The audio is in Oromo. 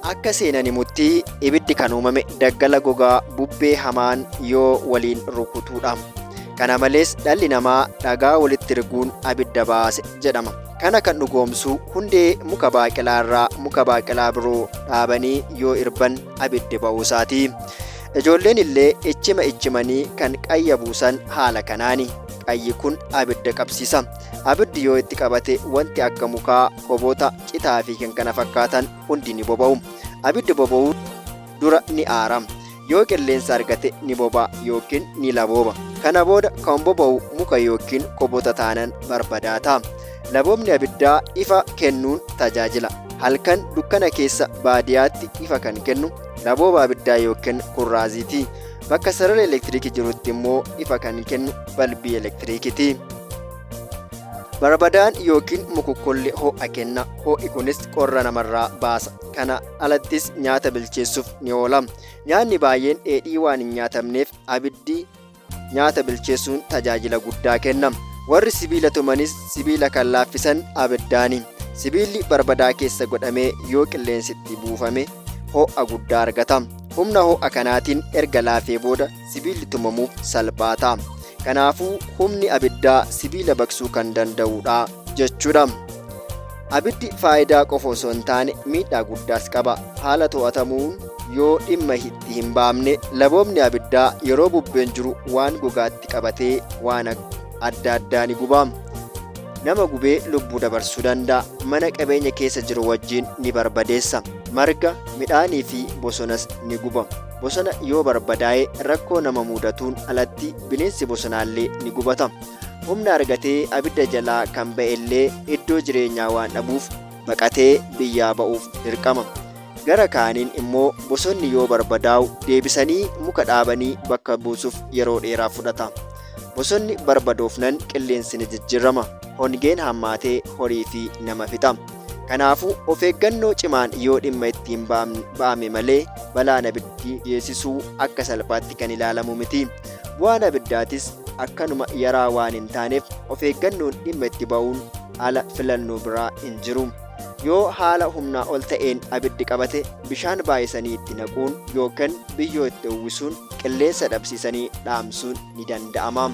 Akka seenan himutti ibiddi kan uumame daggala gogaa bubbee hamaan yoo waliin rukutuudha. Kana malees dhalli namaa dhagaa walitti riguun abidda baase jedhama. Kana kan dhugoomsu hundee muka baaqelaa irraa muka baaqelaa biroo dhaabanii yoo irban abiddi ba'uusaati. Ijoolleen illee ichima ichimanii kan qayya buusan haala kanaani. Qayyi kun abidda qabsiisa. Abiddi yoo itti qabate wanti akka mukaa, koboota, citaa fi kan kana fakkaatan hundi ni boba'u. Abiddi boba'uu dura ni aara. Yoo qilleensa argate ni boba'a yookiin ni labooba. Kana booda kan boba'u muka yookiin kobota taanan barbadaa ta'a. Laboobni abiddaa ifa kennuun tajaajila. Halkan dukkana keessa baadiyaatti ifa kan kennu labooba abiddaa yookiin kurraaziiti. Bakka sarara elektiriikii jirutti immoo ifa kan kennu balbii elektiriikiti. Barbadaan yookiin mukukkolli ho'a kenna. Ho'i kunis qorra namarraa baasa. Kana alattis nyaata bilcheessuuf ni oola. Nyaanni baay'een dheedhii waan hin nyaatamneef abiddi nyaata bilcheessuun tajaajila guddaa kenna. Warri sibiila tumanis sibiila kan laaffisan abiddaani. Sibiilli barbadaa keessa godhamee yoo qilleensi itti buufame ho'a guddaa argata. Humna ho'a kanaatiin erga laafee booda sibiilli tumamuuf salphaa ta'a. Kanaafuu humni abiddaa sibiila baqsuu kan danda'udha jechuudha. Abiddi faayidaa qofa osoo hin taane miidhaa guddaas qaba. Haala to'atamuun yoo dhimma itti hin ba'amne laboobni abiddaa yeroo bubbeen jiru waan gogaatti qabatee waan adda addaa ni guba. Nama gubee lubbuu dabarsuu danda'a. Mana qabeenya keessa jiru wajjin ni barbadeessa. Marga, midhaanii fi bosonas ni guba. Bosona yoo barbadaa'e rakkoo nama mudatuun alatti bineensi bosonaallee ni gubata. Humna argatee abidda jalaa kan ba'ellee iddoo jireenyaa waan dhabuuf baqatee biyyaa ba'uuf dirqama. Gara kaaniin immoo bosonni yoo barbadaa'u deebisanii muka dhaabanii bakka buusuuf yeroo dheeraa fudhata. Bosonni barbadoofnan qilleensi ni jijjiirama. Hongeen hammaatee horii fi nama fixa. Kanaafuu of eeggannoo cimaan yoo dhimma itti hin ba'ame malee balaan abiddi geessisuu akka salphaatti kan ilaalamu miti. Bu'aan abiddaatis akkanuma yaraa waan hin taaneef of eeggannoon dhimma itti ba'uun ala filannoo biraa hin jiru. Yoo haala humnaa ol ta'een abiddi qabate bishaan baay'isanii itti naquun yookan biyyoo itti uwwisuun qilleensa dhabsiisanii dhaamsuun ni danda'ama.